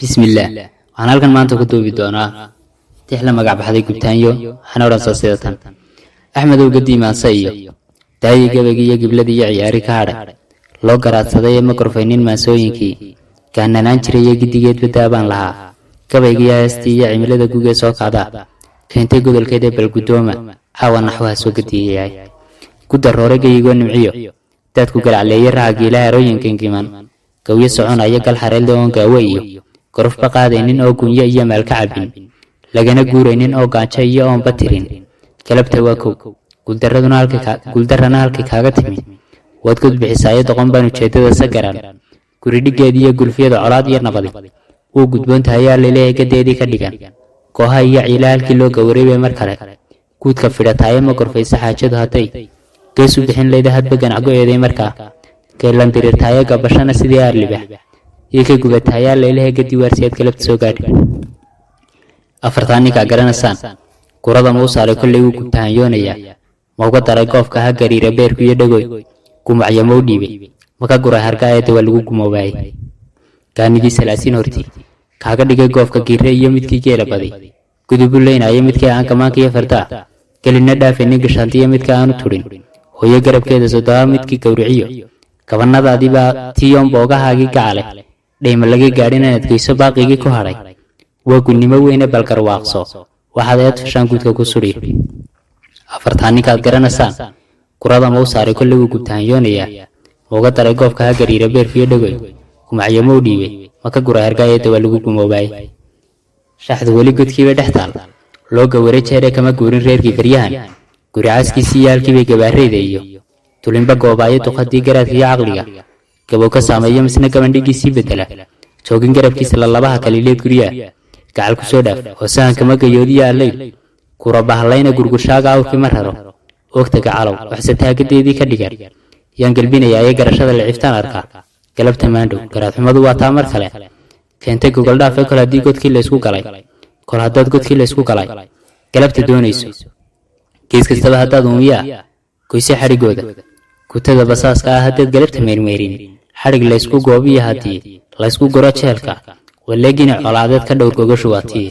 Bismillaah, waxaan halkan maanta ku duubi doonaa tix la magac baxday Gubtaanyo. Waxaana odhansaa sida tan: Axmedow gadiimaanse iyo daayi gabaygi iyo gibladii iyo ciyaari ka hadhay loo garaadsaday ee ma gorfaynin maansooyinkii gaananaan jiray iyo giddigeedba daabaan lahaa gabaygiiyo heestii iyo cimilada gugee soo kacdaa keentay godolkeeda balguddooma caawa naxwaha soo gadiyayahay ku daroore geyigoo nimciyo daadku galacleeye raha giila harooyin gengiman gawyo soconaya gal xareelde oon gaawe iyo gorofba qaadaynin oo gunyo iyo maal ka cabbin lagana guuraynin oo gaajo iyo oonba tirin. Galabta waa kow guuldarrana halkay kaaga timi waad god bixisaayo doqon baan ujeeddada sagaran guridhiggeed iyo gulfyada colaad iyo nabadi wuu gudboon tahayaa laleeyahay gadeedii ka dhigan gooha iyo ciila halkii loo gawaray bay mar kale guudka fidhataaye ma gorfaysa xaajadu hadday gees u bixin layda hadba ganacgo-eeday markaa geellan diriirtaaye gabashana sidii aarlibax iyo ka gubataayaa laylaha gadi waarsiyaad galabta soo gaadhi. Afartaa ninkaa garanaysaan gurada ma u saaray kollay wuu gubtahanyoonayaa ma uga daray goofka ha gariira beerku iyo dhagoy gumacyo ma u dhiibay ma ka guray harga eedda waa lagu gumoobaayey gaanigii salaasiin hortii kaaga dhigay goofka giirre iyo midkii geela baday gudubu leynaayo midkii aan gamaanka iyo fardaa gelinna dhaafaynin gashaantiyo midka aanu tudhin hooyo garabkeeda sodoba midkii gowriciyo gabanadaadii baa tiyoon boogahaagii gacale dhayma laga gaadhin inaad geyso baaqigii ku hadhay waa gunnimo weyne balgarwaaqso waxaad eed fashaan guudka ku sudhi. Afartaa ninkaad garanaysaan gurada ma u saaray kolley wuu gubtahanyoonayaa ma uga daray goobka ha gariira beerkiyo dhagoy gumacyo ma u dhiibay ma ka guray hargaayeedda waa lagu gumoobaayey. Shaxdu weli godkiibay dhex taal loo gawaray jeere kama guurin reerkii baryahan guri caaskiisii iyo halkiibay gabaareyda iyo tulinba goobaayo duqadii garaadka iyo caqliga gabow ka saameeyo misna gabandhigiisii bedela joogin garabkiisa lalabaha kaliileed guryaha gacal ku soo dhaaf oo sahanka ma gayoodiyo alleyl kura bahlayna gurgurshaaga awrkii ma raro oogta gacalow waxse taagadeedii ka dhigan yaan gelbinayaa ee garashada laciftaan arkaa galabta maandhow garaadxumadu waa taa mar kale keentay gogoldhaafee kol haddii godkii laysku galay kol haddaad godkii laysku galay galabta doonayso gees kastaba haddaad uumiyaa goyse xadhigooda gutada basaaska ah haddaad galabta meermeerin xadhig laysku goobiyo haddii laysku guro jeelka waleegina colaadeed ka dhowr gogashu waa tii.